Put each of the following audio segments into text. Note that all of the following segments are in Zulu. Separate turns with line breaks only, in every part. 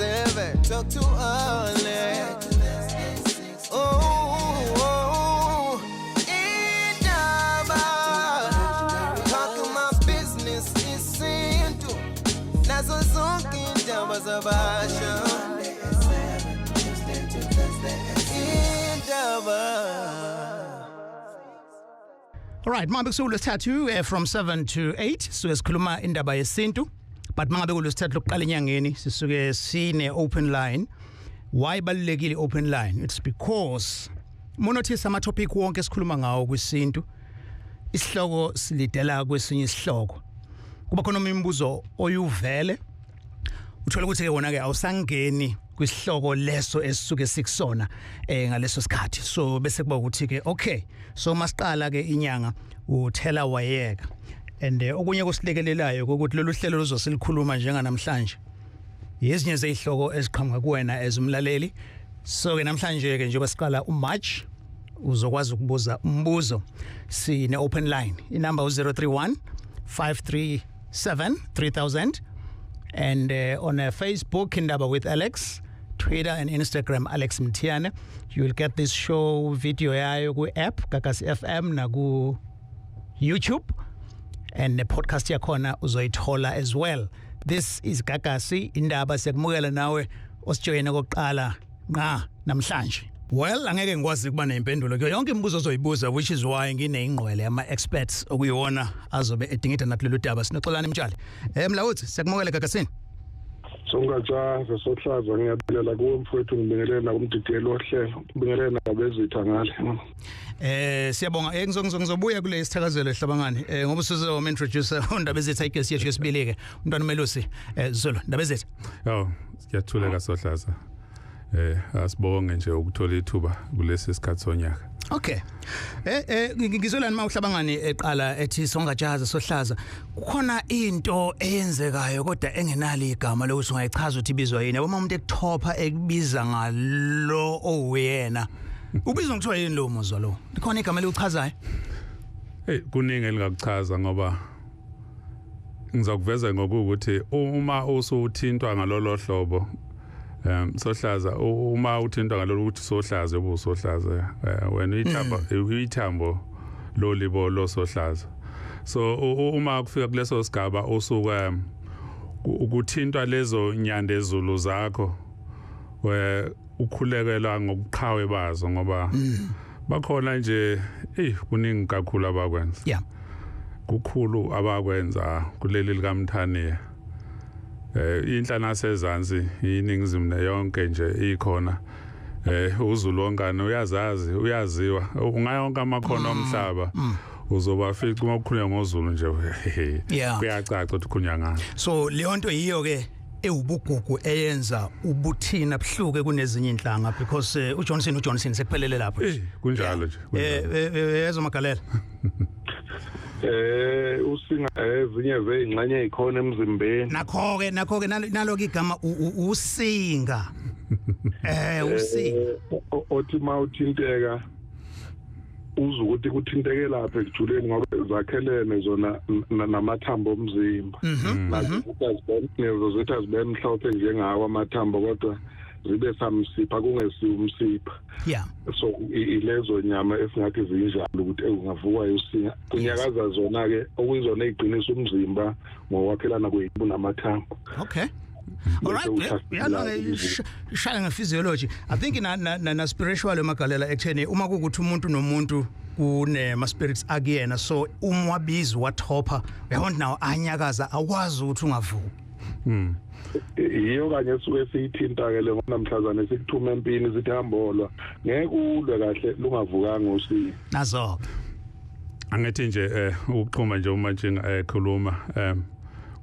7. Talk to Alex. Oh, oh, indaba. Talk my business isintu. Nazo zonke indaba zabasha. Indaba.
Alright, mangabe kusulwesithathu from 7 to 8 suke sikhuluma indaba yesintu, but mangabe kulwesithathu lokuqala enyangeni sisuke sine open line. Why balulekile open line? It's because monothisa ama topic wonke esikhuluma ngawo kwisintu, isihloko silidela kwesinye isihloko. Kuba khona imibuzo oyuvele uthola ukuthi ke wona ke awusangeni kwisihloko leso esisuke sikusona ngaleso sikhathi. So bese kuba ukuthi ke, okay, so masiqala ke inyanga uthela wayeka. And okunye kusilekelelayo ukuthi lolu hlelo luzosilikhuluma njenganamhlanje yezinye zezihloko eziqhamuka kuwena as umlaleli. So ke namhlanje ke, njengoba siqala uMarch, uzokwazi ukubuza umbuzo. Sine open line, inumber u031 537 3000, and on Facebook, Indaba with Alex, Twitter and Instagram, Alex Mthiyane. You will get this show video yayo ku app Gagasi FM na ku YouTube, and the podcast yakhona uzoyithola as well. This is Gagasi Indaba. Siyakumukela nawe osijoyine kokuqala nqa namhlanje. Well, angeke ngikwazi ukuba nempendulo kuyo yonke imibuzo ozoyibuza, which is why ngineyingqwele ama experts okuyiwona azobe edingida nakulolu daba. Sinoxolani Mtshali. Mlawuthi, siyakumukela Gagasini.
Songatshaza Sohlaza, ngiyabingelela kuwe mfowethu, ngibingelele nakumdidiyeli wohlelo, ngibingelele nabezitha ngale.
Siyabonga. Ngizobuya kule sithakazelo ehlabangani ngoba usuzo introduce undaba ezitha, iguest yethu yesibili ke, umntwana uMelusi Zulu. Ndaba ezitha.
Yo, siyathuleka Sohlaza. Asibonge nje ukuthola ithuba kulesi sikhathi sonyaka.
Okay. Ngizolani mawuhlabangani eqala ethi songatshaza Sohlaza, kukhona into eyenzekayo kodwa engenalo igama lokuthi ungayichaza ukuthi ibizwa yini. Yabo, uma umuntu ekuthopha ekubiza ngalo owuyena. Ubizwa ngithiwa yini lo muzwa lo? Likhona igama eliuchazayo?
Hey, kuningi elingakuchaza, ngoba ngizokuveza ngokuthi uma usuthintwa ngalolo hlobo, Sohlaza, uma uthintwa ngalolo ukuthi Sohlaza, ubusohlaza wena, uyithambo, uyithambo lolibo lo Sohlaza. So uma kufika kuleso sigaba usuke ukuthintwa lezo nyandezulu zakho, we ukhulekelwa ngobuqhawe bazo, ngoba bakhona nje. Kuningi kakhulu abakwenza. Kukhulu abakwenza kuleli likaMthaniya, inhla nasezansi, iningizimu yonke nje ikhona. UZulu wonkana uyazazi, uyaziwa ungayonke amakhono omhlaba, uzobafica uma ukhulunywa ngoZulu nje, kuyacaca ukuthi ukhulunywa ngani.
So leyo nto yiyo ke ewubugugu eyenza ubuthina buhluke kunezinye inhlanga, because uJohnson, uJohnson sekuphelele lapho.
Kunjalo nje.
Ezomagalela.
Usinga ezinye zeingxenye ezikhona emzimbeni.
Nakho ke nalo ke igama usinga. Usinga.
Othi mawuthinteka uze ukuthi kuthinteke lapha ekujuleni, ngoba zakhelene zona namathambo omzimba. Nazo zithi azibe mhlophe njengawo amathambo, kodwa zibe samsipha, kungesiwo umsipha. So ilezo nyama esingathi zinjalo ukuthi ungavuka usinga, kunyakaza zona ke, okuyizona eziqinisa umzimba ngokwakhelana kwethu namathambo.
Okay. All right. Yeah, no, shaya nge-physiology. I think na spiritual emagalela ekutheni uma kukuthi umuntu nomuntu kune ma spirits akuyena, so uma wabiza wathopha, uyabona nawo anyakaza, awukwazi ukuthi ungavuki.
Yiyo kanye suke siyithinta ke le, ngoba namhlazane sikuthuma empini, sithi hambolwa, ngeke ulwe kahle lungavukanga usinga.
Nazo.
Angithi nje ukuxhuma nje uma nje ekhuluma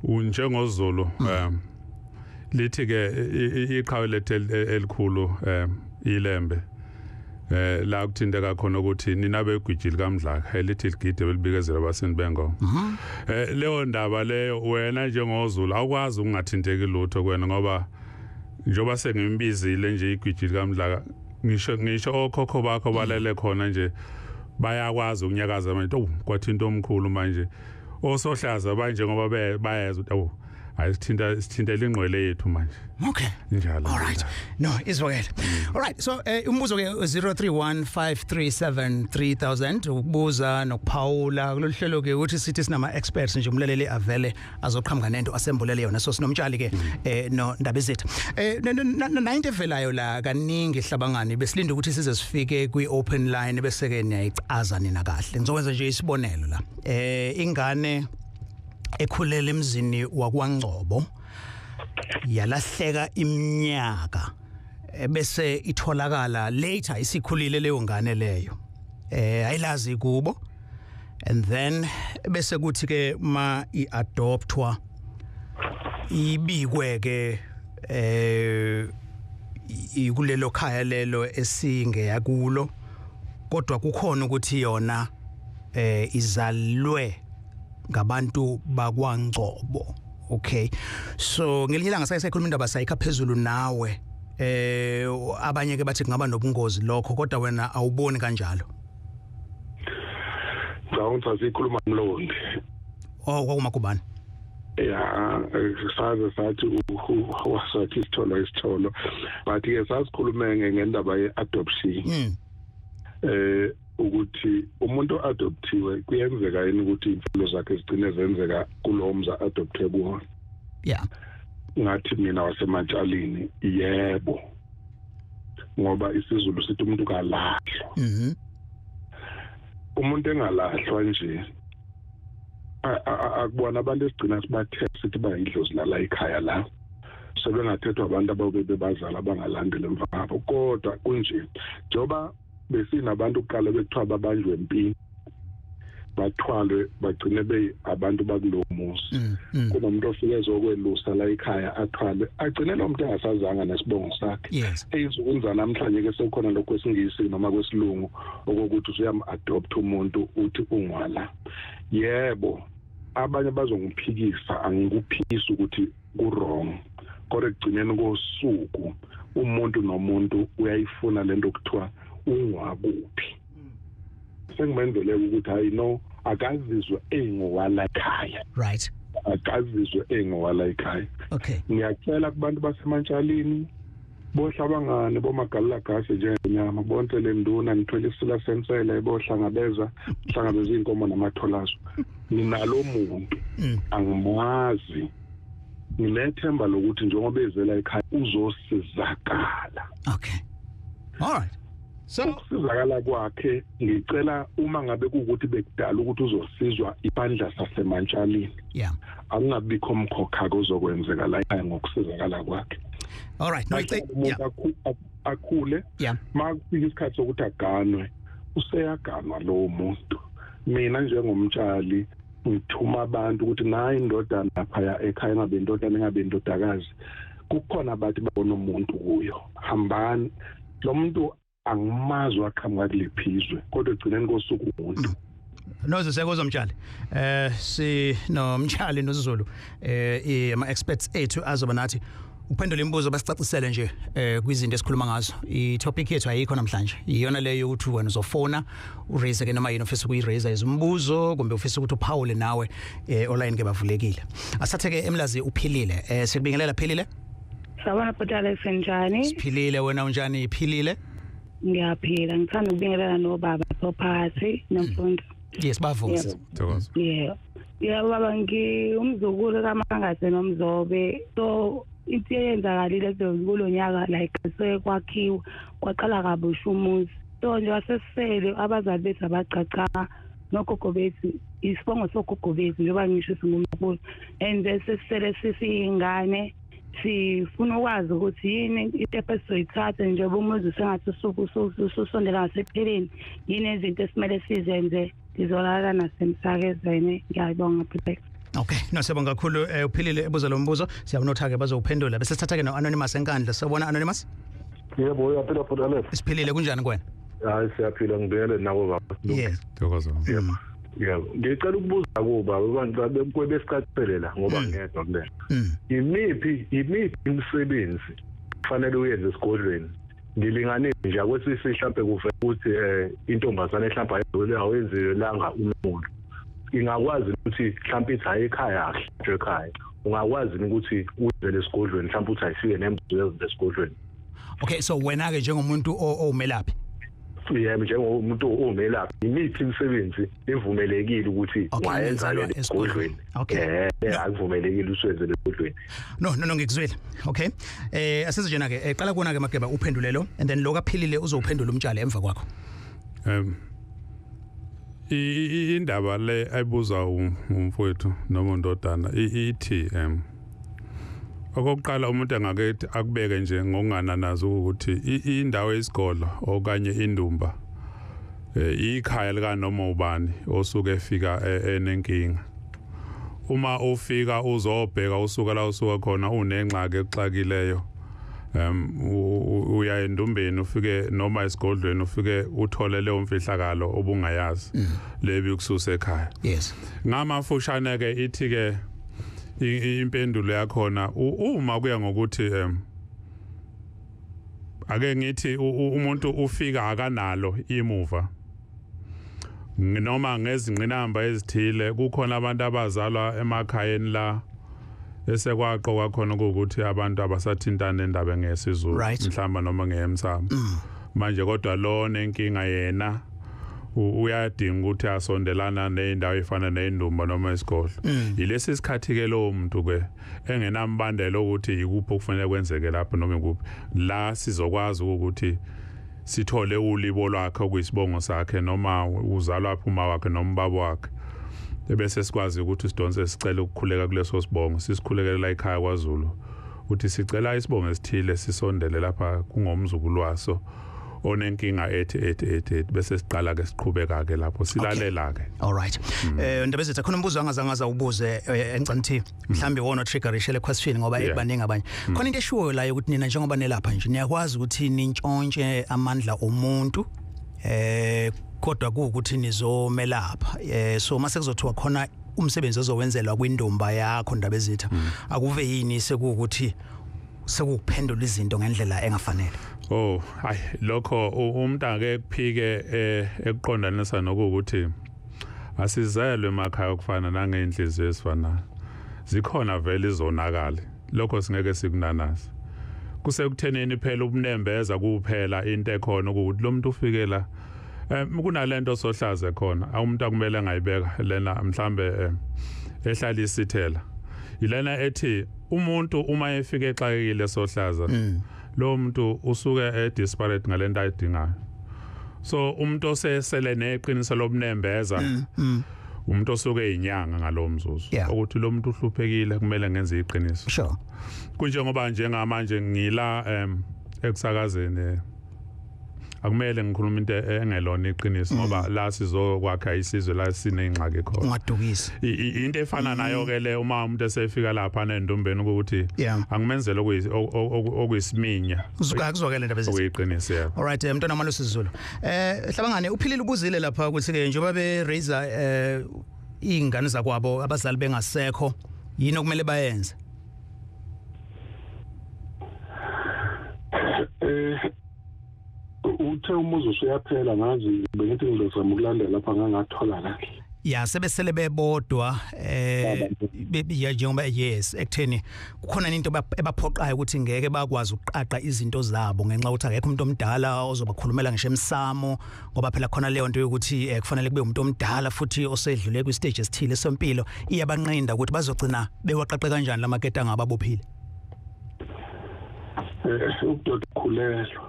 unjengoZulu, lithi ke iqhawe lethu elikhulu iLembe, la kuthinteka khona ukuthi nina begwijili kaMdlaka elithi ligide belibikezela abasini bengoma. Leyo ndaba leyo, wena njengoZulu awukwazi ukungathinteki lutho kuwena, ngoba njoba sengimbizile nje igwijili kaMdlaka, ngisho okhokho bakho balele khona nje bayakwazi ukunyakaza manje. Oh, kwathinta omkhulu manje osohlaza manje, ngoba bayeza ukuthi awu, Hayi, sithinta sithintela ingqwele yethu manje.
Okay.
Njalo.
All right. No, izwakele. All right. So umbuzo ke 0315373000 ukubuza nokuphawula kulolu hlelo ke ukuthi sithi sinama experts nje, umlaleli avele azoqhamuka nento asembulele yona. So sinomtshali ke no Ndabezitha. Nayinto evelayo la kaningi, hlabangani, besilinda ukuthi size sifike kwi open line bese ke niyayicaza nina kahle. Ngizokwenza nje isibonelo la. Ingane ekhulele emzini wakwaNgcobo yalahleka iminyaka, bese itholakala later isikhulile leyo ngane leyo, ayilazi kubo, and then bese kuthi ke ma iadoptwa ibikwe ke kulelo khaya lelo esingeya kulo, kodwa kukhona ukuthi yona izalwe ngabantu bakwaNgcobo. Okay, so ngelinye ilanga saye sayikhuluma indaba, sayikha phezulu nawe. Abanye ke bathi kungaba nobungozi lokho, kodwa wena awuboni kanjalo?
Cha, ngisazikhuluma mlondi.
Oh, kwakumakubani?
Ya, saze sathi wasathi isitholo isitholo, but ke sasikhulume ngendaba ye-adoption, ukuthi umuntu adoptiwe kuyenzeka yini ukuthi imfundo zakhe zigcine zenzeka kulowo mza adopte kuwona. Ngathi mina wasematshalini, yebo, ngoba isiZulu sithi umuntu kalahlwa. Umuntu engalahlwa nje, akubona abantu esigcina sibathe sithi bayidlozi lala ekhaya la, sebengathethwa abantu ababe bebazala abangalandeli emva kwabo. Kodwa kunje, njengoba besinabantu kuqala bekuthiwa babanjwe empini, bathwalwe, bagcine be abantu bakulowo muzi, kunomuntu ofike ezokwelusa la ekhaya, athwalwe, agcine lo muntu engasazanga nesibongo sakhe. Eyinsukwini zanamhlanje ke sekukhona lokho kwesingisi noma kwesilungu okokuthi usuyam-adopt umuntu, uthi ungwala. Yebo, abanye bazongiphikisa, angikuphikisi ukuthi ku-wrong, kodwa ekugcineni kosuku umuntu nomuntu uyayifuna lento kuthiwa ungwakuphi. Sengimenzele ukuthi hayi no, akazizwe engowala ekhaya. Akazizwe engowala ekhaya. Ngiyacela kubantu basematshalini, bohlabangane, bomagalagase njengenyama, bonke lenduna nithwele isila sensele, bohlangabeza hlangabeza inkomo namatholazo. Nginalo muntu angimazi, nginethemba lokuthi njengoba ezela ekhaya uzosizakala.
Okay, all right. So
ukusizakala kwakhe, ngicela uma ngabe kuukuthi bekudala ukuthi uzosizwa ibandla sasemantshalini, akungabikho umkhokha ozokwenzeka la ekhaya ngokusizakala kwakhe.
All right. No,
umuntu akhule, makufika isikhathi sokuthi aganwe, useyaganwa lowo muntu. Mina njengomtshali ngithuma abantu ukuthi nayi indodana phaya ekhaya, ngabe indodana, engabe indodakazi, kukhona abathi babona umuntu kuyo, hambani lo muntu, angimazi waqhamuka kulephizwe, kodwa egcineni kosuku umuntu.
Noze sekozomtshali, si nomtshali noZulu, ama experts ethu azoba nathi uphendula imibuzo, basicacisele nje kwizinto esikhuluma ngazo. I topic yethu ayikho namhlanje, iyona leyo ukuthi wena uzofona uraise ke noma yini ofisa ukuyiraise, izumbuzo kumbe ufisa ukuthi uphawule nawe. Online ke bavulekile. Asathe ke emlazi uphilile. Sikubingelela Philile.
Sawubona bhuti Alex, njani?
Siphilile, wena unjani Philile?
Ngiyaphila, ngithanda ukubingelela nobaba phakathi nomfundo.
Yes, bavuse.
Thokoza.
Yeah. Yeah baba, ngiumzukulu kaMangase nomzobe. So into eyenzakalile kulo nyaka, like sekwakhiwa kwaqala kabusha umuzi. So nje wasesele abazali bethu abacaca nogogo bethu, isibongo sogogo bethu njengoba ngisho singumkhulu, and sesele sisingane sifuna ukwazi ukuthi yini istep esizoyithatha njengoba umuzi sengathi ususondela ngasekupheleni, yini izinto esimele sizenze. Ngizolala nasemsakezweni. Ngiyabonga bhuti.
Okay, no, siyabonga kakhulu uphilile ebuza lo mbuzo. Siyabonotha ke bazowuphendula. Bese sithatha ke no Anonymous enkandla. Sawubona Anonymous.
Yebo, uyaphila bhuti Alex?
Siphilile, kunjani kuwena?
Hayi, siyaphila, ngibuyele nabo baba.
Yes.
Thokoza.
Yebo. Yebo, ngicela ukubuza kuba ngicela besicacisele la ngoba ngedwa kule. Imiphi imisebenzi kufanele uyenze esigodlweni? Ngilinganise nje akwesisi, mhlambe kuve ukuthi intombazane mhlambe ayenziwe langa umuntu. Ingakwazi ukuthi mhlawumbe ithi hayi ekhaya akuhlatshwe ekhaya, ungakwazi ukuthi uzele esigodlweni, mhlawumbe uthi ayifike nembuzo yezinto esigodlweni.
Okay, so wena ke njengomuntu owumelaphi?
Yebo, njengomuntu owumelaphi, imiphi imisebenzi evumelekile ukuthi ungayenza esigodlweni?
Okay.
Akuvumelekile uswenzele esigodlweni.
No, ngikuzwile. Okay. Asize njena ke, qala kuona ke Mageba uphendule lo, and then lokaphilile uzophendula umtshali emva kwakho.
Indaba le ayibuza umfowethu noma undodana ithi okokuqala umuntu angake akubeke nje ngokungananazi ukuthi indawo yesigodlo okanye indumba ikhaya lika noma ubani osuke efika enenkinga. Uma ufika uzobheka usuka la usuka khona unengxaki exakileyo, uya endumbeni ufike noma esigodlweni ufike uthole leyo mfihlakalo obungayazi lebi kususa ekhaya.
Yes.
Ngamafushane ke ithi ke impendulo yakhona uma kuya ngokuthi ake ngithi umuntu ufika akanalo imuva noma ngezingqinamba ezithile, kukhona abantu abazalwa emakhayeni la esekwaqoka khona ukuthi abantu abasathintana indaba ngesiZulu mhlamba noma ngeyemsamo. Manje kodwa lo nenkinga yena uyadinga ukuthi asondelana nendawo efana nendumba noma isigodlo. Yilesi sikhathi ke lo muntu ke engenambandela ukuthi ikuphi okufanele kwenzeke lapho noma ikuphi la sizokwazi ukuthi sithole ulibo lwakhe okuyisibongo sakhe noma uzalwa apha uma wakhe noma ubaba wakhe, bese sikwazi ukuthi sidonse sicela ukukhuleka kuleso sibongo, sisikhulekela ekhaya kwaZulu ukuthi sicela isibongo esithile sisondele lapha kungomzukulu waso onenkinga ethi ethi ethi, bese siqala ke siqhubeka ke lapho silalela ke.
All right. Ndabezitha khona umbuzo angazangaza ubuze encanthi mhlambi wona trigger le question ngoba ebaningi abanye. Khona into eshiwoyo la ukuthi nina njengoba nelapha nje niyakwazi ukuthi nintshontshe amandla omuntu kodwa kuukuthi nizomelapha. So mase kuzothiwa khona umsebenzi ozowenzelwa kwindumba yakho Ndabezitha, akuve yini sekuukuthi sekukuphendula izinto ngendlela engafanele?
Oh, hayi lokho umuntu ake kuphike ekuqondanisa nokuthi asizelwe emakhaya okufana nangenhliziyo esifana. Zikhona vele izonakala, lokho singeke sikunanaze. Kusekutheneni phela ubunembeza kuphela into ekhona ukuthi lo muntu ufike la kunalento sohlaze khona umuntu akumele angayibeka lena mhlambe ehlala isithela ilena ethi umuntu uma efike exakekile sohlaza lo muntu usuke e-desperate ngalento ayidingayo. So umuntu osesele neqiniso lobunembeza umuntu osuke inyanga ngalowo mzuzu ukuthi lo muntu uhluphekile kumele ngenze iqiniso.
Sure.
Kunjengoba njengamanje ngila ekusakazeni akumele ngikhuluma into engelona iqiniso ngoba la sizokwakha isizwe la sinengxaki khona.
Ungadukisi.
Into efana nayo ke le uma umuntu esefika lapha nendumbeni ukuthi angimenzele okuyisiminya.
Kuzwakele indaba ezithi.
Okuyiqiniso yebo.
All right, mntwana Malusi Zulu. Hlabangane uphilile ubuzile lapha ukuthi ke njengoba be raise ingane zakwabo abazali bengasekho yini okumele bayenze?
Uthe umuzi usuyaphela ngazi bengithi ngizozama ukulandela lapha ngangathola kahle.
Ya sebesele bebodwa njengoba yes ekutheni kukhona into ebaphoqayo ukuthi ngeke bakwazi ukuqaqa izinto zabo ngenxa ukuthi akekho umuntu omdala ozobakhulumela ngisho emsamo ngoba phela khona leyo nto yokuthi kufanele kube umuntu omdala futhi osedlule kwi stage esithile sempilo iyabanqinda ukuthi bazogcina bewaqaqe kanjani lamaketanga ababophile.
Ubudoda khulelwa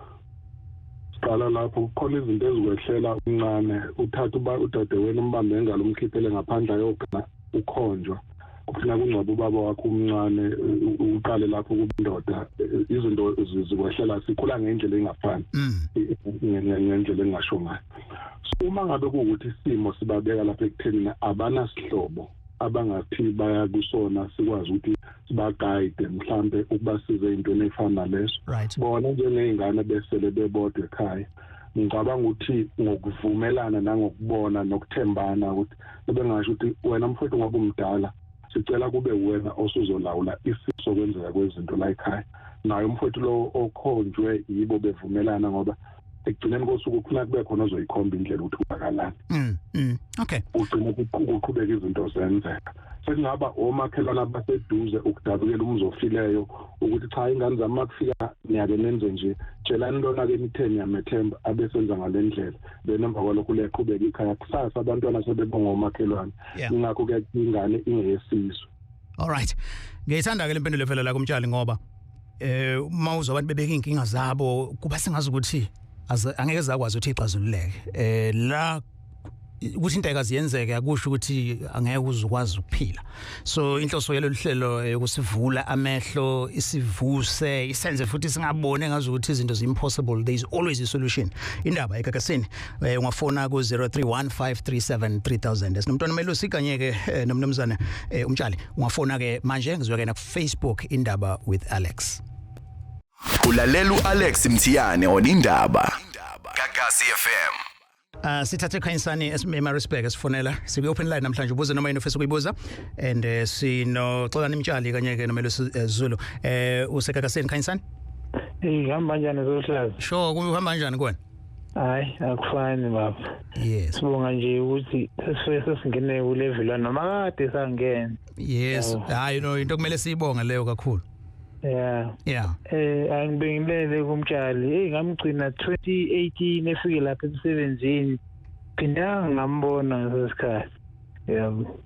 qala lapho kukhona izinto ezikwehlela umncane uthatha uba udadewenu umbambe engalo umkhiphele ngaphandle ayogana ukhonjwa kufuna kungcwaba ubaba wakho umncane uqale lapho kubindoda izinto zikwehlela sikhula ngendlela engafani ngendlela engasho ngayo. So uma ngabe kuwukuthi isimo sibabeka lapha ekutheni abanasihlobo abangathi baya kusona sikwazi ukuthi sibaguide mhlambe ukubasiza ezintweni ezifana nalezo bona njengezingane besele bebodwa ekhaya ngicabanga ukuthi ngokuvumelana nangokubona nokuthembana ukuthi bebengasho ukuthi wena mfowethu ngoba umdala sicela kube wena osuzolawula isiso kwenzeka kwezinto la ekhaya naye umfowethu lo okhonjwe yibo bevumelana ngoba Ekugcineni kosuku kufuna kube khona ozoyikhomba indlela ukuthi ubakalani.
Okay.
Ugcine kuqhubeka izinto zenzeka. Sekungaba omakhelwane abaseduze ukudabukela umuzi ofileyo ukuthi cha, ingane zami, makufika niyake nenze nje, tshelani lona ke nithe niyamethemba abesenza ngale ndlela, then emva kwalokho liyaqhubeka ikhaya. Kusasa abantwana sebebonga omakhelwane. Ingakho ke ingane ingeyesizwe.
All right, ngiyithanda ke lempendulo evela la kuMtshali, ngoba mawuzwa abantu bebeka inkinga zabo kuba sengazi ukuthi angeke zakwazi ukuthi ixazululeke. La ukuthi into ayikazi yenzeke akusho ukuthi angeke uzukwazi ukuphila. So inhloso yalolu hlelo yokusivula amehlo, isivuse, isenze futhi singabone ngazi ukuthi izinto zi impossible. There is always a solution. Indaba eGagasini, ungafona ku 0315373000. Sinomntwana Melusi kanye ke nomnumzane uMtshali. Ungafona ke manje, ngizwe na ku Facebook, Indaba with Alex.
Ulalela uAlex Mthiyane on Indaba. Gagasi FM.
Sithathe Khanyisani eMaritzburg esifonela. Siku open line namhlanje, ubuze noma yini ofisa ukuyibuza, and sino Xolani Mtshali kanye ke noMelusi Zulu. UseGagasini, Khanyisani.
Hey, hamba kanjani, Zohlaza?
Sure, kuhamba kanjani kuwena?
Hayi, akufani baba. Sibonga nje ukuthi sesifike sesingene ku level 1 noma kade sangena.
Yes. Hayi no, into kumele siyibonge leyo kakhulu.
Angibingelele kuMtshali. Hey, ngamgcina 2018 efike lapha emsebenzini. Phinda ngambona ngesikhathi. Yebo.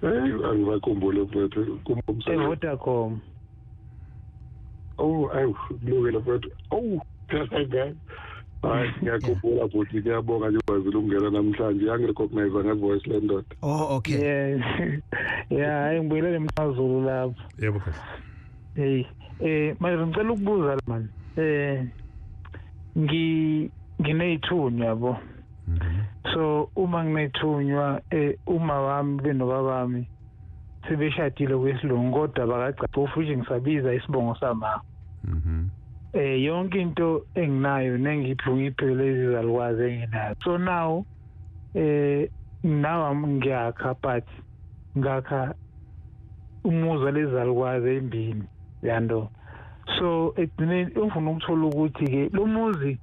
Hey, angibakhumbule mfethu kumsebenzi.
eVodacom.
Oh, awu, kulungile mfethu. Oh, hayi, ngiyakhumbula futhi, ngiyabonga nje ukwazile ukungena namhlanje. Yangirecognize ngevoice le ndoda.
Oh, okay.
Yeah, hayi, ngibuyelele emazulu lapho.
Yebo kahle.
Hey, manje ngicela ukubuza man. Ngineyithunywa, yabo. So uma nginethunywa, uma wami benobaba bami sebeshadile kwesilungu, kodwa bakagcapha futhi ngisabiza isibongo sama. Yonke into enginayo nengiphi ngiphi lezi zalukwazi enginayo. So now ngiyakha, but ngakha umuzi lezi zalukwazi embili yando. So ekugcineni ufuna ukuthola ukuthi ke lo muzi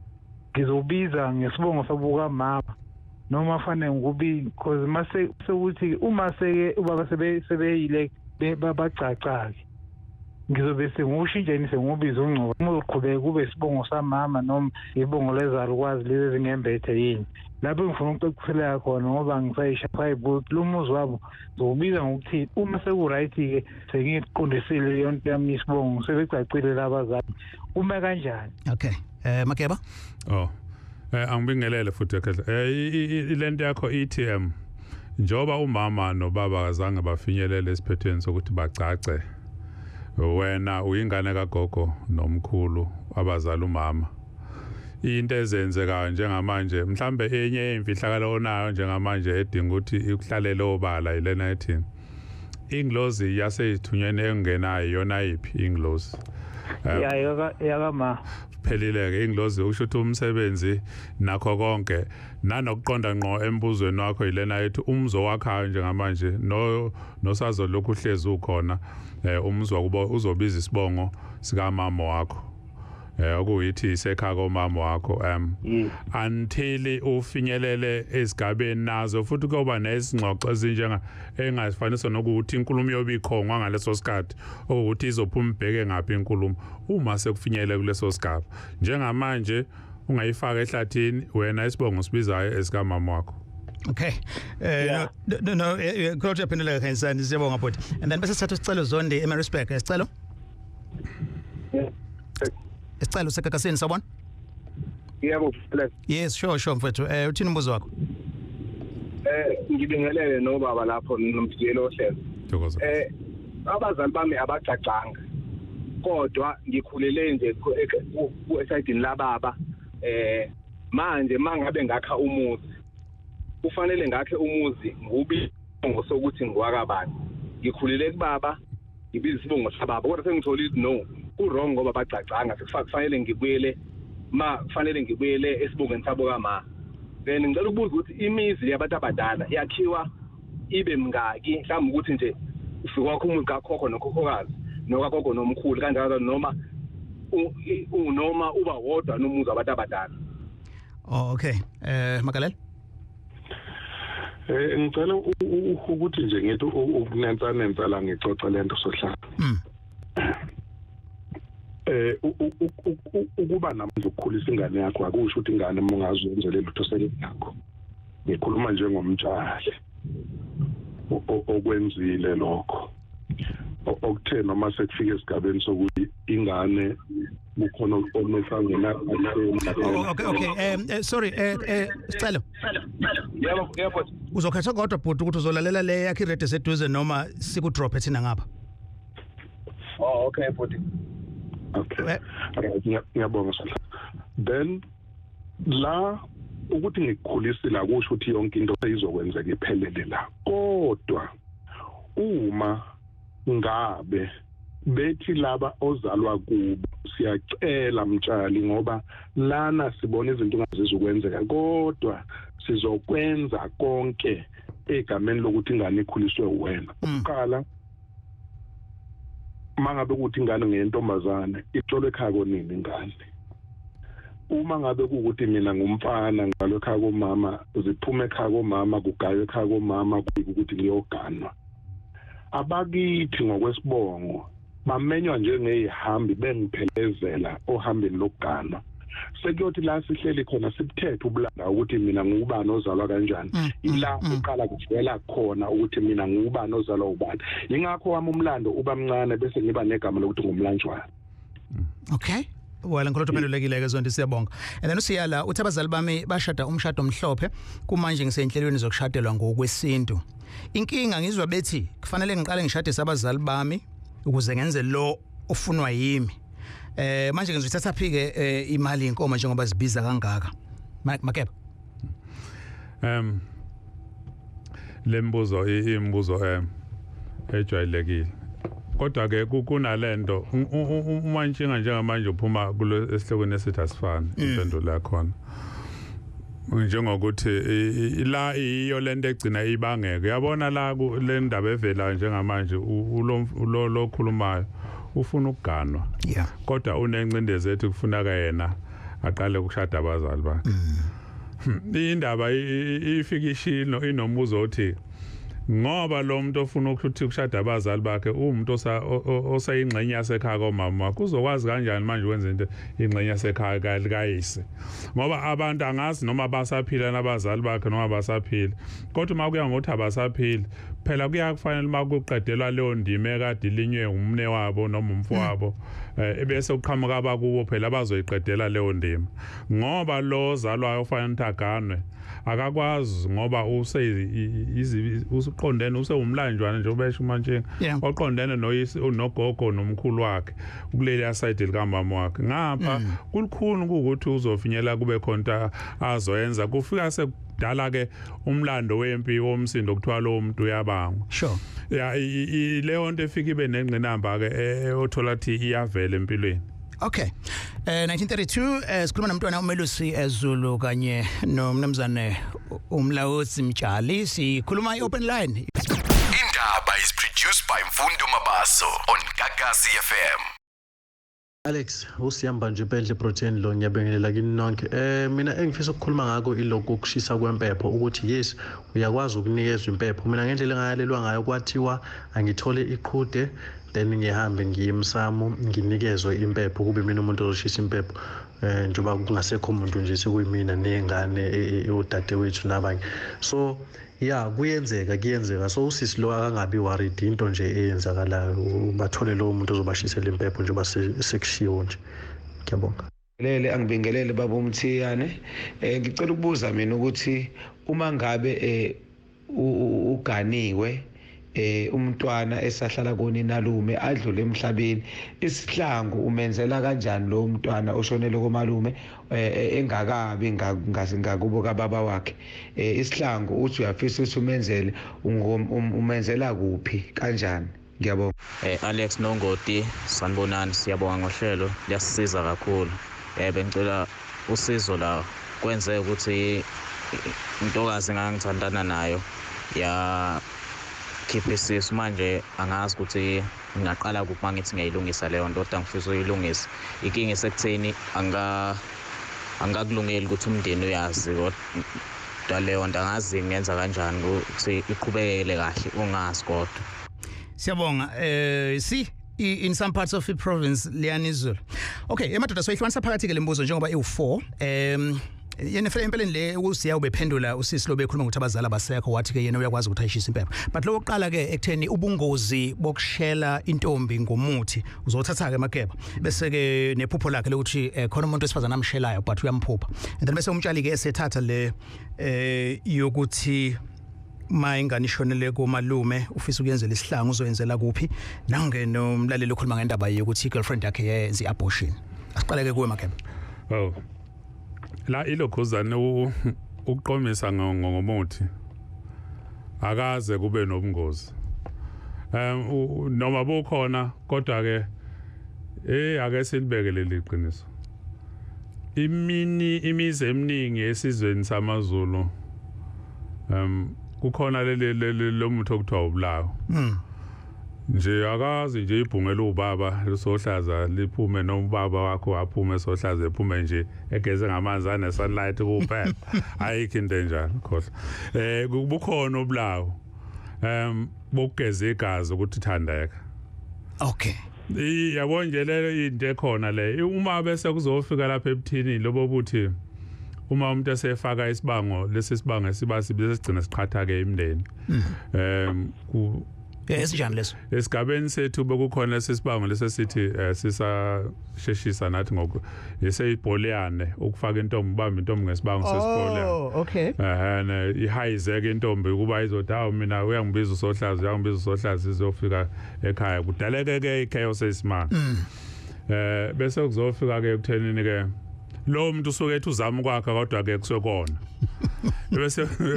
ngizobiza ngesibongo sabo kamama noma fanele ngikubi, because mase sekuthi uma seke ubaba sebeyile babacaca ke, ngizobe sengiwushintsha yini, sengiwubiza uNgcobo, uma uzoqhubeka kube isibongo samama noma ibongo lezalukwazi lezi ezingembethe yini? Lapho ngifuna ukucaciseleka khona, ngoba ngisayishaya lo muzi wabo ngizowubiza ngokuthi uma seku-right-ke, sengiqondisile yonke yami isibongo, sebecacile labazali, kume kanjani?
Okay, Makeba.
Oh. Angibingelele futhi ekhehla. Lento yakho ithi njoba umama nobaba kazange bafinyelele esiphethweni sokuthi bacace, wena uyingane kagogo nomkhulu abazali umama. Into ezenzekayo njengamanje, mhlambe enye yemfihlakalo onayo njengamanje edinga ukuthi ikuhlalele obala, ilena ethi inglozi yaseyithunyweni engenayo yona yiphi inglozi?
Ya, yakama.
Phelile ke inglozi, usho ukuthi umsebenzi nakho konke nanokuqonda ngqo embuzweni wakho yilena ethi umzo wakhayo njengamanje no nosazo lokhu uhlezi ukhona, umzwa kubo uzobiza isibongo sikamama wakho, okuyithi isekhaya komama wakho until ufinyelele esigabeni nazo futhi kuyoba nezingxoxo ezinjenga engazifanisa nokuthi inkulumo yobe ikhongwa ngaleso sikhathi, ukuthi izophuma ibheke ngaphi inkulumo uma sekufinyelele kuleso sigaba. Njengamanje ungayifaka ehlathini wena, isibongo sibizayo esikamama wakho.
Okay. No, kodwa phendula Khanyisani, siyabonga bhuti. And then bese sithatha isicelo Zondi eMaritzburg. Isicelo? Isicelo seGagasini, sawubona?
Yebo, Alex.
Yes, sure mfethu. Uthini umbuzo wakho?
Ngibingelele nobaba lapho nomjikelo ohlelo.
Thokoza.
Abazali bami abagcagcanga. Kodwa ngikhulele nje ku esayidini lababa. Manje mangabe ngakha umuzi, kufanele ngakhe umuzi ngubi ngosokuthi ngiwakabani. Ngikhulele kubaba, ngibiza isibongo sababa, kodwa sengitholile no, ku wrong ngoba bagcagcanga, sekufanele ngibuyele, ma kufanele ngibuyele esibongweni sabo kama. Then ngicela ukubuza ukuthi imizi yabantu abadala yakhiwa ibe mingaki, mhlawumbe ukuthi nje ufika kwakho umuzi kakhokho nokhokhokazi nokagogo nomkhulu kanjalo, noma Noma uba wodwa nomuzi abantu abadala.
Oh, okay. Makalel.
Ngicela ukuthi nje ngithi ukunensa nensa la ngixoxa lento sohlala. Ukuba namandla ukukhulisa ingane yakho akusho ukuthi ingane mungazenzele lutho sekuyakho. Ngikhuluma njengomtshali okwenzile lokho. Okuthe noma sekufika esigabeni sokuthi ingane kukhona onesangena.
Okay, sorry, Sicelo.
Yebo.
Uzokhetha kodwa bhuti ukuthi uzolalela le yakhe irede seduze noma siku drop thina ngapha.
Oh, okay bhuti.
Okay. Ngiyabonga sahla. Then la ukuthi ngikukhulisile akusho ukuthi yonke into seyizokwenzeka iphelele la. Kodwa uma ngabe bethi laba ozalwa kubo siyacela mtshali ngoba lana sibona izinto ongazizokwenzeka, kodwa sizokwenza konke egameni lokuthi ingane ikhuliswe wena. Ukuqala mangabe ukuthi ingane ngeyentombazane itsholwe ekhaya konini ingane. Uma ngabe kuukuthi mina ngumfana ngalo ekhaya komama, ziphume ekhaya komama, kugaywe ekhaya komama, ukuthi ngiyoganwa. Abakithi ngokwesibongo bamenywa njengezihambi bengiphelezela ohambeni lokuganwa. Sekuyothi la sihleli khona sibuthethe ubulanda ukuthi mina ngubani ozalwa kanjani. Ila uqala kuvela khona ukuthi mina ngubani ozalwa ubani. Ingakho wami umlando uba mncane bese ngiba negama lokuthi ngumlanjwana.
Okay. Well, ngikholwa uphendulekile ke zonke, siyabonga. And then usiyala uthi abazali bami bashada umshado omhlophe, kumanje ngisenhlelweni zokushadelwa ngokwesintu. Inkinga ngizwa bethi kufanele ngiqale ngishade sabazali bami ukuze ngenze lo ofunwa yimi. Manje ngizothatha phi ke imali inkomo njengoba zibiza kangaka? Makeba.
Lembuzo imibuzo ejwayelekile. Kodwa ke kunalento uma ntshinga njengamanje uphuma kulo esihlokweni esithi asifani impendulo yakhona. Njengokuthi la iyo lento egcina ibangeke. Uyabona la le ndaba evela njengamanje ulo lokhulumayo ufuna ukuganwa. Kodwa unencindezi ethi kufuneka yena aqale ukushada abazali bakhe. Indaba ifikishilo inombuzo othi ngoba lo muntu ofuna ukuthi ukushada abazali bakhe umuntu osayingxenye yasekhaya komama wakhe, uzokwazi kanjani manje wenza into ingxenye yasekhaya kayise? Ngoba abantu angazi noma basaphila nabazali bakhe noma basaphila, kodwa uma kuya ngokuthi abasaphili phela kuyakufanele uma kuqedelwa leyo ndima ekade ilinywe umne wabo noma umfowabo, ebese uqhamuka abakubo phela bazoyiqedela leyo ndima. Ngoba lo ozalwayo ofanele ukuthi aganwe akakwazi ngoba usuqondene usewumlanjwana nje ubesho manje oqondene noyise nogogo nomkhulu wakhe kuleli side likamama wakhe. Ngapha kulikhulu ukuthi uzofinyela kube khona azoyenza kufika sekudala ke umlando wempi womsindo kuthiwa lo muntu uyabangwa.
Sure.
Ya, leyo nto efika ibe nengqinamba ke othola ukuthi iyavela empilweni.
Okay. 1932 sikhuluma nomntwana uMelusi Zulu kanye nomnumzane uMlawuzi Mtshali, sikhuluma i-open line.
Indaba is produced by Mfundo Mabaso on Gagasi FM.
Alex, usihamba nje impendle protein lo, ngiyabingelela kini nonke. Mina engifisa ukukhuluma ngako ilokhu ukushisa kwempepho, ukuthi yes uyakwazi ukunikezwa impepho. Mina ngendlela engayalelwa ngayo kwathiwa angithole iqhude, then ngihambe ngiye emsamo nginikezwe impepho, kube mina umuntu ozoshisa impepho. Njengoba kungasekho umuntu nje sekuyimina nengane odadewethu nabanye. So yeah, kuyenzeka. So usisi lo akangabi worried, into nje eyenzakalayo, bathole lo muntu ozobashisela impepho njengoba sekushiwo nje. Ngiyabonga.
Lele angibingelele baba uMthiyane. Ngicela ukubuza mina ukuthi uma ngabe uganiwe umntwana esahlala koninalume adlule emhlabeni, isihlangu umenzela kanjani lo mntwana oshonele komalume engakabi ngakubo kababa wakhe? Isihlangu uthi uyafisa ukuthi umenzele, umenzela kuphi kanjani? Ngiyabonga.
Alex Nongoti, sanibonani, siyabonga ngohlelo, liyasisiza kakhulu. Bengicela usizo la kwenzeka ukuthi intokazi engangithandana nayo ya khipha isisu, manje angazi ukuthi Ngingaqala kuphi mangithi ngiyayilungisa leyo nto, kodwa ngifisa ukuyilungisa. Inkinga isekutheni angakulungeli ukuthi umndeni uyazi, kodwa leyo nto angazi ngenza kanjani ukuthi iqhubekele kahle ungazi kodwa.
Siyabonga. See in some parts of the province liyanizulu. Okay, emadoda soyihlukanisa phakathi ke lembuzo njengoba ewu4. Yena fela empeleni le usiya ubephendula usisi lo bekhuluma ukuthi abazali abasekho, wathi ke yena uyakwazi ukuthi ayishise impepho. But lo oqala ke ekutheni ubungozi bokushela intombi ngomuthi uzothatha ke Mageba, bese ke nephupho lakhe lokuthi khona umuntu wesifazana amshelayo but uyamphupha. And then bese umtshali ke esethatha le yokuthi ma ingane ishonele komalume ufisa ukuyenzela isihlangu uzoyenzela kuphi, nangene umlaleli okhuluma ngendaba yokuthi girlfriend yakhe yenza iabortion. Asiqaleke kuwe Mageba.
Oh, la ilokhuzane ukuqomisa ngomuthi akaze kube nobungozi noma bukhona, kodwa ke ake silibeke leli qiniso. Imizi eminingi esizweni samaZulu kukhona leli lomuthi okuthiwa ubulawo. Nje akazi nje ibhungela ubaba lisohlaza liphume noma ubaba wakho aphume sohlaza ephume nje egeze ngamanzi ane sunlight kuphela. Ayikho into enjalo, khohlwa. Kubukhona obulawo bokugeza igazi ukuthi thandeka.
Okay.
Yabo nje leyo into ekhona le. Uma bese kuzofika lapha ebuthini lobo buthi uma umuntu esefaka isibango lesi sibango esiba sigcina siqhatha ke imndeni.
Esinjani leso?
Esigabeni sethu bekukhona lesisibango lesesithi sisasheshisa nathi ngoku eseyibholeyane ukufaka intombi, ubamba intombi ngesibango sesibholeyane.
Oh, okay.
Ihayizeke intombi kuba izothi awu mina uyangibiza usohlaza, uyangibiza usohlaza izofika ekhaya kudaleke ke ichaos esimanga. Bese kuzofika ke ekuthenini ke lo muntu usuke ethi uzama ukwakha kodwa ke kusekona.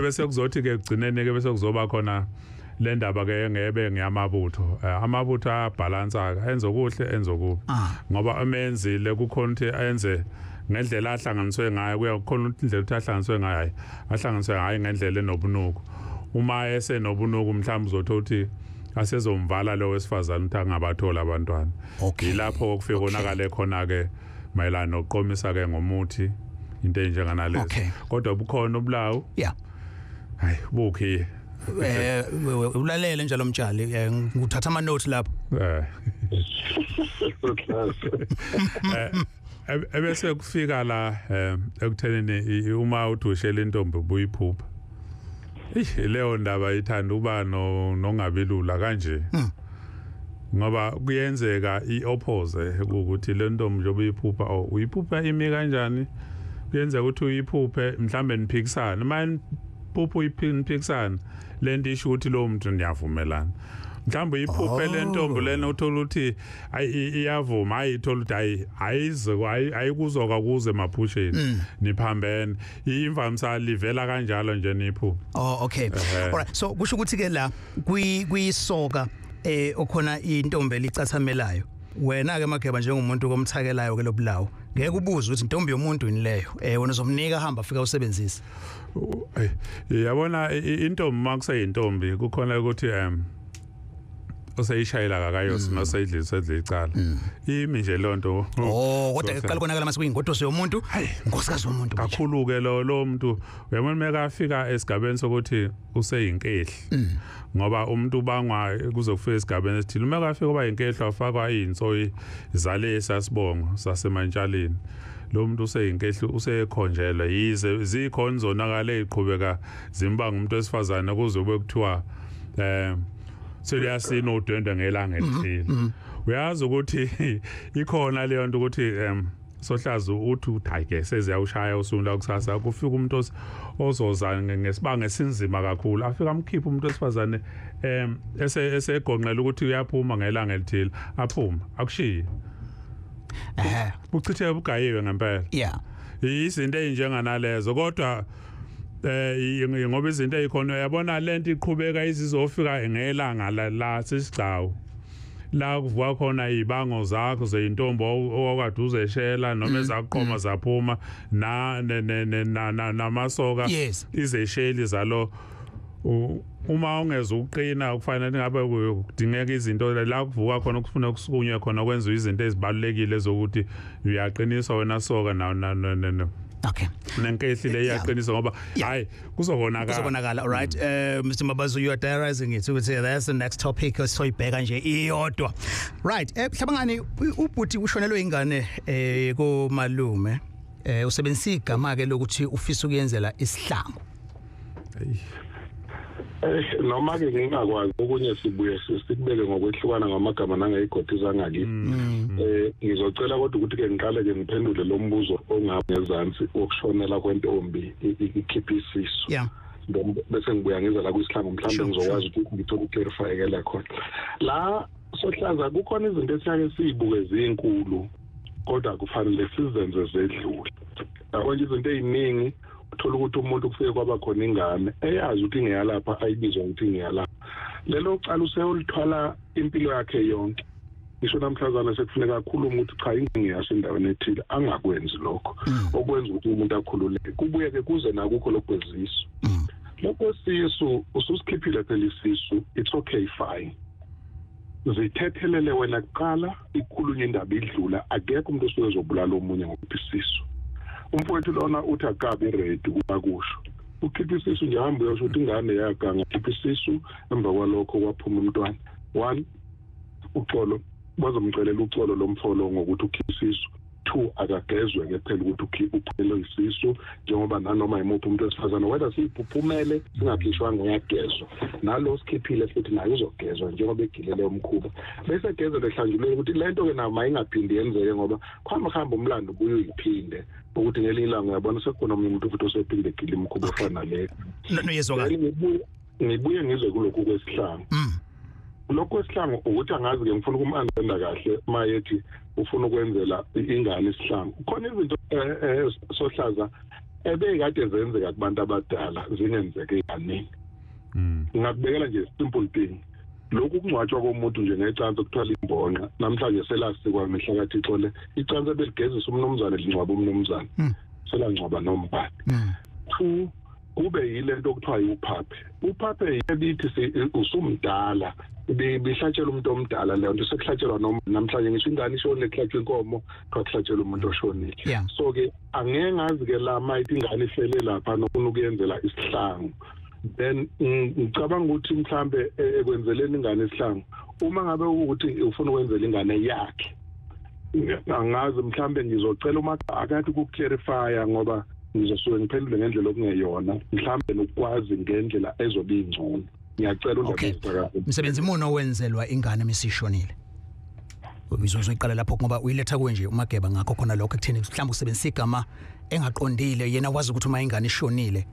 Bese kuzothi ke ekugcineni ke bese kuzoba khona le ndaba ke ngebe ngiyamabutho. Amabutho ayabalansa ke, enze okuhle enze okubi. Ngoba amenzile kukhona ukuthi enze ngendlela ahlanganiswe ngayo, kuyakhona ukuthi indlela ukuthi ahlanganiswe ngayo ahlanganiswe hayi ngendlela enobunuku. Uma esenobunuku mhlawumbe uzothola ukuthi asezomvala lo wesifazane ukuthi angabathola abantwana. Yilapho okufika konakale khona ke mayelana nokuqomisa ke ngomuthi into enjenganalezo. Kodwa bukhona ubulawo.
Yeah.
Hayi bukhi.
Ulalele njalo mtshali, nguthatha ama notes lapho.
Ebese kufika la ekuthenini uma udushela intombi buyiphupha. Leyo ndaba ithanda uba nongabilula kanje. Ngoba kuyenzeka ioppose ukuthi le ntombi njengoba uyiphupha uyiphupha imi kanjani, kuyenzeka ukuthi uyiphuphe mhlambe niphikisana, manje phupho uyiphikisana lento isho ukuthi lo muntu niyavumelana. Mhlawumbe uyiphuphe le ntombi lena uthola ukuthi iyavuma, ayithola ukuthi ayize ayikuzoka kuze emaphusheni niphambene, imvamisa livela kanjalo nje niphuphe.
Oh, okay. Alright, so kusho ukuthi ke la kuyisoka okhona intombi elicathamelayo. Wena ke Mageba njengomuntu komthakelayo ke lobulawo, ngeke ubuze ukuthi intombi yomuntu yini leyo. Wena uzomnika hamba fika usebenzise.
Yabona intombi makuseyintombi kukhona ukuthi oseyishayela kakayosi noseyidlisa edla icala. Imi nje lonto.
Oh, kodwa iqala konakala mase kuyingodoso yomuntu, unkosikazi womuntu
kakhulu ke lo muntu. Uyabona mekafika esigabeni sokuthi useyinkehli. Ngoba umuntu ubangwa kuzofika esigabeni esithile. Uma kafika uba yinkehli afakwa izinsoyi zalesa sibongo sasemantshaleni. Lo muntu useyinkehli usekhonjelwe, yize zikhona zonakala eziqhubeka zimbanga umuntu wesifazane kuze kube kuthiwa seliyasina udwendwe ngelanga elithile. Uyazi ukuthi ikhona leyo nto ukuthi sohlaza uthi hayi ke seziyawushaya usunda kusasa, kufika umuntu ozoza ngesibanga esinzima kakhulu, afika amkhipha umuntu wesifazane esegonqela ukuthi uyaphuma ngelanga elithile, aphuma akushiye. Buchitheke bugayiwe ngempela.
Yeah.
Izinto ezinjenganalezo kodwa ngoba izinto ezikhona uyabona lento iqhubeka izizofika ngelanga la sesigcawu la kuvuka khona izibango zakho zeintombi owakade uzeshela noma ezaqhoma zaphuma na namasoka izesheli zalo Uma ungeza ukuqina kufanele ngabe kudingeka izinto la kuvuka khona kufuna kusukunywe khona kwenziwe izinto ezibalulekile zokuthi uyaqiniswa wena soka na
Okay.
Nenkehli le iyaqinisa ngoba hayi kuzobonakala.
Kuzobonakala. All right. Mr Mabaso, you are diarizing it. Ukuthi that's the next topic osoyibheka nje iyodwa. Right. Hlabangani, ubhuti ushonelwe ingane komalume. Usebenzisa igama ke lokuthi ufisa ukuyenzela isihlangu.
Noma ke ngingakwazi okunye sibuye sikubeke ngokwehlukana ngamagama nangeyigodi zangakithi. Ngizocela kodwa ukuthi ke ngiqale ke ngiphendule lo mbuzo ongaphansi wokushonela kwentombi ikhipha isisu.
Yeah.
Bese ngibuya ngiza la kwisihlangu mhlawumbe ngizokwazi ukuthi ngithole uclarify ke la khona. La sohlaza kukhona izinto esiyake sizibuke zinkulu kodwa kufanele sizenze zedlule. Yabo nje izinto eziningi uthola ukuthi umuntu kufike kwaba khona ingane eyazi ukuthi ngiyalapha ayibizwa ukuthi ngiyalapha. Lelo cala useyolithwala impilo yakhe yonke. Ngisho namhlanje sekufuneka kakhulu ukuthi cha ingiyasho endaweni ethile angakwenzi lokho. Okwenza ukuthi umuntu akhululeke. Kubuye ke kuze nakukho lokwezisu. Lokho sisu ususikhiphile phela isisu, it's okay fine. Zithethelele wena kuqala ikhulunywe indaba idlula, akekho umuntu osuke ezobulala omunye ngokuphisisu. Umfowethu lona uthi akabe ready kubakusho. Ukhipha isisu nje hamba uyosho ukuthi ingane yaganga, khipha isisu emva kwalokho kwaphuma umntwana. 1 uxolo, bazomcelela uxolo lomfolo ngokuthi ukhipha isisu. 2 akagezwe ke phela ukuthi uphele isisu njengoba nanoma imuphi umuntu wesifazane whether siphuphumele singakhishwanga uyagezwa. Nalo sikhiphile futhi naye uzogezwa njengoba egilele umkhuba. Bese egezwe lehlanjulwe ukuthi lento ke nayo mayingaphindi yenzeke ngoba kuhamba umlando ubuye uyiphinde ukuthi ngelinye ilanga uyabona sekukhona omunye umuntu futhi osephinde egile umkhuba ofana nale.
Noyezwakala.
Ngibuye ngizwe kulokhu kwesihlangu. Lokho kwesihlangu ukuthi angazi ke ngifuna ukum-understanda kahle mayethi ufuna ukwenzela ingane isihlangu. Khona izinto sohlaza ebekade zenzeka kubantu abadala zingenzeke kaningi. Ngingakubekela nje simple thing. Lokhu kungcwatshwa komuntu nje ngecansi okuthiwa imbonqa namhlanje selasikwa mihla kaThixo le icansi ebeligezisa umnumzane lingcwaba umnumzane selangcwaba nombani. 2 kube yilento okuthiwa uphaphe. Uphaphe ebithi usumdala bihlatshelwa umuntu omdala leyo nto sekuhlatshelwa noma namhlanje ngisho ingane ishonile kuhlatshwa inkomo kuhlatshelwa umuntu oshonile. So ke angeke ngazi ke la mayithi ingane ifele lapha nofuna ukuyenzela isihlangu. Then ngicabanga ukuthi mhlambe ekwenzeleni ingane isihlangu uma ngabe ukuthi ufuna ukwenzela ingane yakhe angazi mhlambe ngizocela uma akathi ukuclarify ngoba ngizosuke ngiphendule ngendlela okungeyona mhlambe nokwazi ngendlela ezobe ingcono. Ngiyacela undaba.
Umsebenzi muno owenzelwa ingane misishonile. Ubizozoyiqala lapho ngoba uyiletha kuwe nje uMageba ngakho khona lokho ekutheni mhlawumbe usebenzisa igama engaqondile yena wazi ukuthi uma ingane ishonile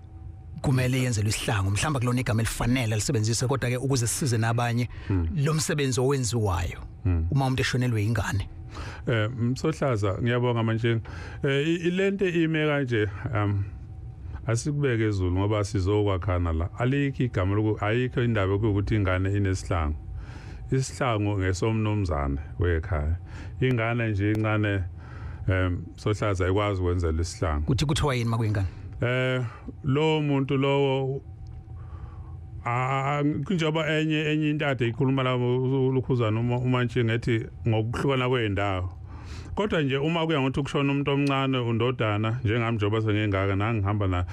kumele yenzelwe isihlangu mhlawumbe kulona igama elifanele alisebenzise kodwa ke ukuze sisize nabanye lo msebenzi owenziwayo uma umuntu eshonelwe ingane.
Msohlaza ngiyabonga manje ilento ime kanje asikubeke ezulu ngoba sizokwakhana la alikho igama loku ayikho indaba ukuthi ingane inesihlangu. Isihlangu ngesomnumzane wekhaya. Ingane nje incane sohlaza ayikwazi ukwenzela isihlangu.
Kuthi kuthiwa yini makuyingane?
Lo muntu lowo njengoba enye into ade ikhuluma la ulukhuzana uMantshi ngethi ngokuhlukana kwezindawo. Kodwa nje uma kuya ngokuthi kushona umuntu omncane undodana njengami njengoba sengingaka nangihamba na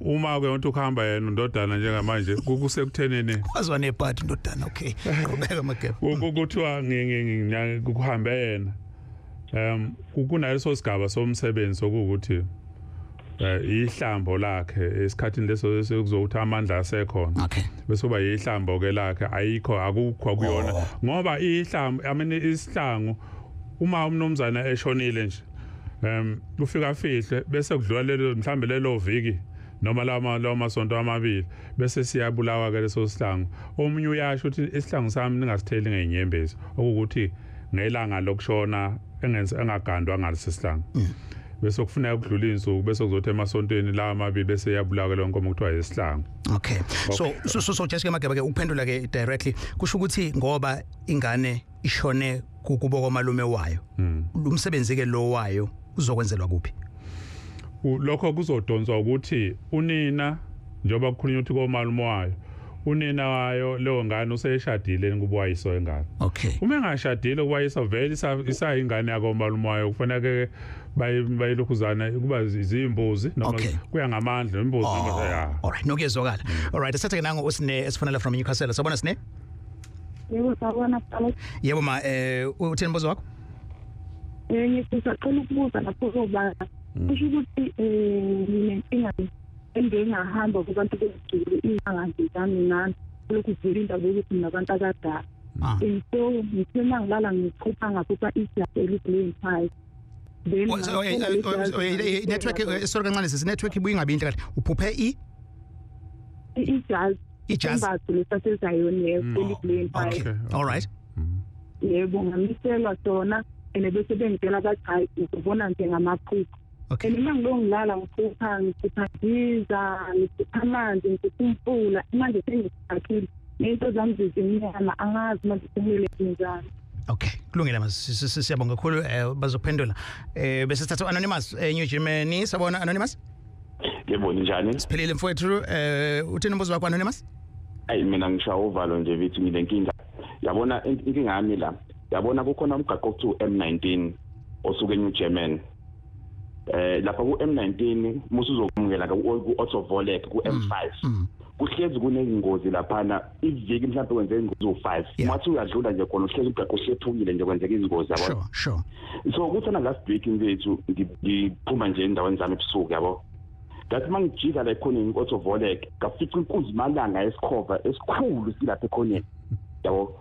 uma kuya ngokuthi ukuhamba yena undodana njengamanje kusekuthenini
wazwa nebhadi ndodana. Okay, qhubeka Mageba.
Kuthiwa kuhambe yena kunaleso sigaba somsebenzi okuwukuthi ihlambo lakhe esikhathini leso sekuzokuthi amandla asekhona.
Okay.
Bese kuba ihlambo ke lakhe ayikho akukho kuyona ngoba ihlambo I mean isihlangu uma umnumzana eshonile nje ufika afihle bese kudlula lelo mhlambe lelo viki noma lawa masonto amabili bese siyabulawa ke leso sihlangu. Omunye uyasho ukuthi isihlangu sami ningasitheli ngenyembezi okuwukuthi ngelanga lokushona engagandwa ngalesi sihlangu. Bese kufuneka ukudlula insuku bese kuzothi emasontweni la amabili bese iyabulawa le nkomo kuthiwa isihlangu.
Okay. So just ke Mageba ke ukuphendula ke directly kusho ukuthi ngoba ingane ishone kukubo kwamalume wayo umsebenzi ke lo wayo uzokwenzelwa kuphi?
Lokho kuzodonswa ukuthi unina Njengoba kukhulunywa ukuthi komalume wayo, unina wayo leyo ngane useyishadile kubuwayiso ingane.
Okay.
Uma engashadile kuwayisa vele isayingane yakomalume wayo, kufanele bayilokhuzana kuba zimbuzi noma kuya ngamandla imbuzi noma ya.
Alright, nokuyezwakala. Alright, asithathe ke nango uSine esifonela from Newcastle. Sabona Sine?
Yebo, sawubona Alex.
Yebo ma, uthini umbuzo wakho?
Ngisacela ukubuza lapho koba kusho ukuthi nginenkinga engingahamba kubantu bezulu inganga zami nami lokhu vele indaba yokuthi nabantu abadala. And so ngithe mangilala ngiphupha ngaphupha ijazi eli-blue and white. Then
network, sorry kancane sisi, network ibuye ingabi inhle kahle. Uphuphe
ijazi
ijazi
imbatho lesasezayoni eli-blue and white.
Okay. All right.
Yebo, ngamiselwa sona and bese bengitshela bathi hayi uzobona nje ngamaphupho.
Okay.
And uma ngilongilala ngiphupha ngiphupha ngiphupha amanzi, ngiphupha umfula, manje sengisakhile nento zami zimnyama, angazi manje kumele njani.
Okay, kulungile mas siyabonga kakhulu, bazophendula. Bese sithatha Anonymous New Germany. Sabona Anonymous?
Yebo, njani?
Siphelile mfowethu, uthini umbuzo wakho Anonymous?
Ayi mina ngishaya uvalo nje vithi nginenkinga. Yabona inkinga yami la. Yabona kukhona umgaqo okuthiwa M19 osuke eNew Germany. Lapha ku M19 musuzokumukela ku Autovolek ku M5. Kuhlezi kunezingozi laphana, iviki mhlawumbe kwenzeka ingozi u5. Mathi uyadlula nje khona uhlezi umgaqo uhlephukile nje kwenzeka izingozi yabona.
Sure.
So kuthana last week mfethu ngiphuma nje endaweni zami ebusuku yabo. Ngathi mangijika la ekhoneni ku-Autovolek ngafica inkunzi malanga esikhova esikhulu silapha ekhoneni yabo.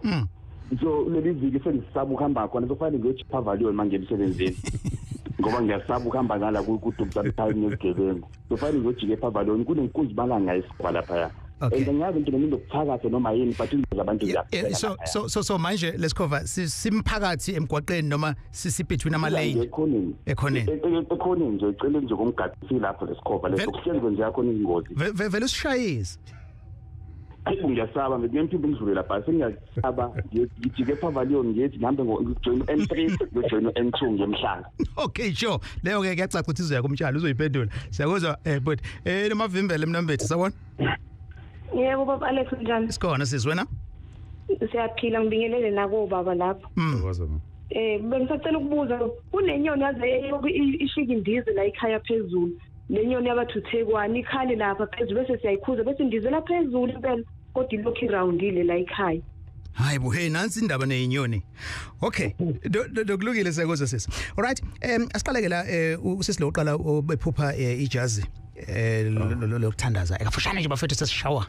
So leli viki sengisaba ukuhamba khona, sofanele ngiyochipha value manje emsebenzini ngoba ngiyasaba ukuhamba ngala kudubza phakathi nezigebengu. Sofanele ngiyojika epavilion kunenkunzi malanga esikhova lapha. And ngiyazi into ngizokuthakatha noma yini but izinto zabantu ziyaphela.
So manje lesikhova simphakathi emgwaqeni noma sisi between ama lane ekhoneni
nje eceleni nje komgaqo silapho lesikhova leso kuhlezi kwenzeka khona izingozi.
Vele usishayise.
Ayi ngiyasaba ngiyemphimbo ngidlule lapha sengiyasaba ngijike epavilion ngithi ngihambe ngojoin M3 ngijoin M2 ngiyemhlanga.
Okay, sure. Leyo ke kuyacaca ukuthi izoya kumtshalo uzoyiphendula. Siyakuzwa but nomavimbele mnambethu sabona.
Yebo baba Alex, njani?
Sikhona sizwe wena?
Siyaphila, ngibingelele nako baba lapho. Bengisacela ukubuza kunenyoni yaze ishika indize la ekhaya phezulu. Lenyoni yabathuthekwana ikhale lapha phezulu bese siyayikhuza bese indizela phezulu impela kodwa ilokhu iroundile la ekhaya.
Hayi bo, hey nansi indaba neyinyoni. Okay, dokulungile siyakuzwa sisi. Alright, asiqaleke la usisi lo uqala obephupha ijazi lokuthandaza. Ekafushane nje bafethu sesishawa.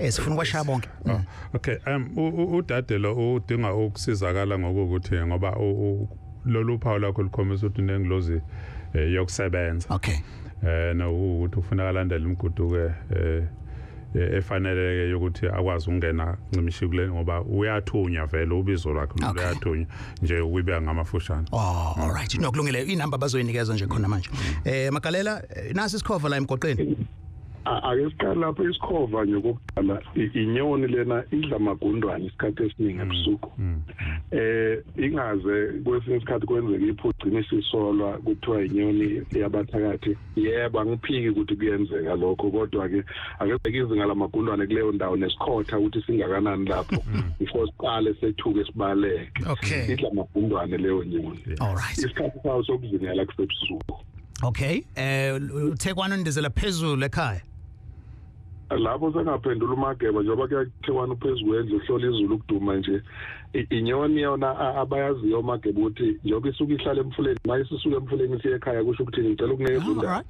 Sifuna ukwashaya bonke.
Okay, udade lo udinga ukusizakala ngokuthi ngoba lolu phawu lakho likhombisa ukuthi unengilozi yokusebenza.
Okay.
No ukuthi ufuna kalandela imigudu ke efaneleke yokuthi akwazi ukungena ncimishi kule ngoba uyathunya vele ubizo lwakhe luyathunya nje ukuyibeka ngamafushane.
Oh, all right. Nokulungile inamba bazoyinikeza nje khona manje. Magalela nasi isikhova la emgoqeni.
Ake siqale lapho isikhova nje kokuqala, inyoni lena idla amagundwane isikhathi esiningi ebusuku. Ingaze kwesinye isikhathi kwenzeka iphugcina isisolwa kuthiwa inyoni yabathakathi. Yebo, angiphiki ukuthi kuyenzeka lokho, kodwa ke ake sibheke izinga lamagundwane kuleyo ndawo nesikhotha ukuthi singakanani lapho before siqale sethuke sibaleke. Idla amagundwane leyo nyoni.
All right.
Isikhathi sawo sokuzingela kusebusuku.
Okay, uthekwana ndizela phezulu ekhaya.
Lapho sengaphendula umageba njengoba kuyathiwana uphezulu kwendlu uhlola izulu ukuduma nje. Inyoni yona abayaziyo omageba ukuthi njengoba isuka ihlala emfuleni, mayisuka emfuleni isiye ekhaya kusho ukuthi ngicela ukunikeza indawo.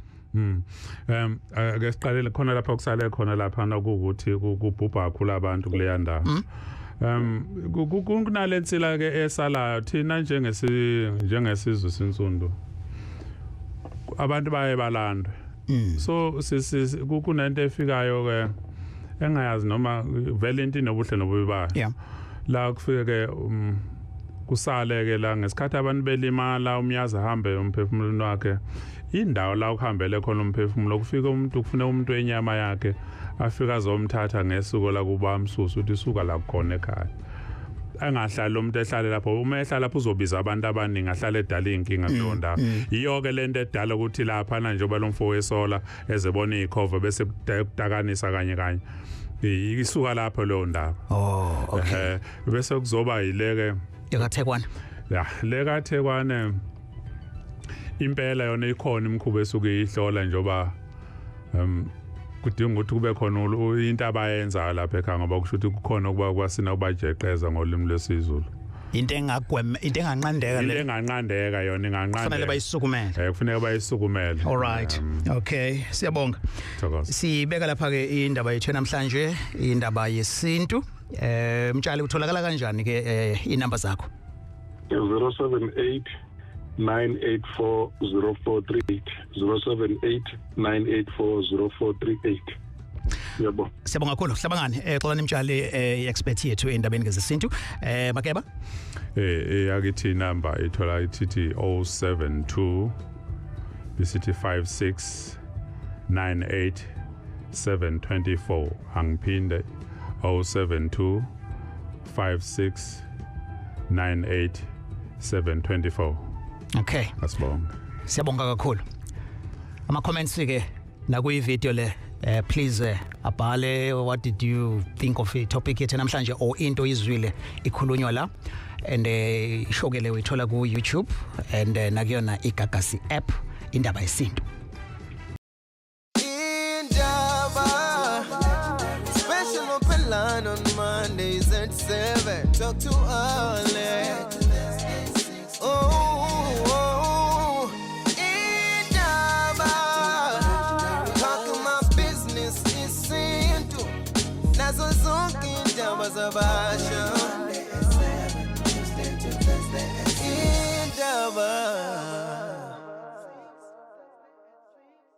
Ake siqalele khona lapha kusale khona lapha nokuthi kubhubha kakhulu abantu kuleya ndawo. Kunalensila ke esalayo thina njengesizwe sinsundu. Abantu baye balandwe. So kunento efikayo ke engayazi noma vele into inobuhle nobubi bayo. La kufike ke kusale ke la ngesikhathi abantu belimala umyazi ahambe umphefumulo wakhe, indawo la ukuhambele khona umphefumulo kufika umuntu kufuna umuntu enyama yakhe afika azomthatha ngesuko la kuba amsusa ukuthi suka la khona ekhaya. Angahlali lo muntu, ehlale lapho. Uma ehlala lapho uzobiza abantu abaningi, ahlale edala inkinga kuleyo ndawo. Iyo ke lento edala ukuthi lapha na njengoba lo mfo wesola ezebona ikhova bese kutakanisa kanye kanye, isuka lapho leyo ndaba.
Oh, okay.
Bese kuzoba yileke
yakaThekwane.
Ya, le kaThekwane impela yona ikhona imikhuba esuke ihlola, njengoba kudinga ukuthi kube khona into abayenzayo lapha ekhaya, ngoba kusho ukuthi kukhona ukuba kwasina kubajeqeza ngolimi lwesiZulu.
Into engagwema, into enganqandeka.
Into
Le
enganqandeka yona inganqandeka.
Kufanele bayisukumele.
Kufanele bayisukumele.
All right, okay, siyabonga.
Thokoza.
Sibeka lapha ke indaba yethu namhlanje, indaba yesintu. Mtshali, utholakala kanjani ke, inamba zakho?
078 984 0438, 078 984 0438, yebo.
Siyabonga kakhulu, hlabangane, Xolani Mtshali, expert yethu endabeni ngezesintu. Makeba.
Yakithi number ithola ithithi 072 bisithi 56 98 724. Angiphinde, 072 56 98 724.
Okay.
Asibonga.
Siyabonga kakhulu. Ama comments ke nakuyi video le, please abhale what did you think of the topic yethu namhlanje or into izwile ikhulunywa la, and ishokele uyithola ku YouTube and nakuyona iGagasi app, Indaba Yesintu.
Indaba. Special open line on Mondays at 7. Talk to Alex. Oh, Indaba. Talking my business isintu. Nazo zonke indaba zabasha. Indaba.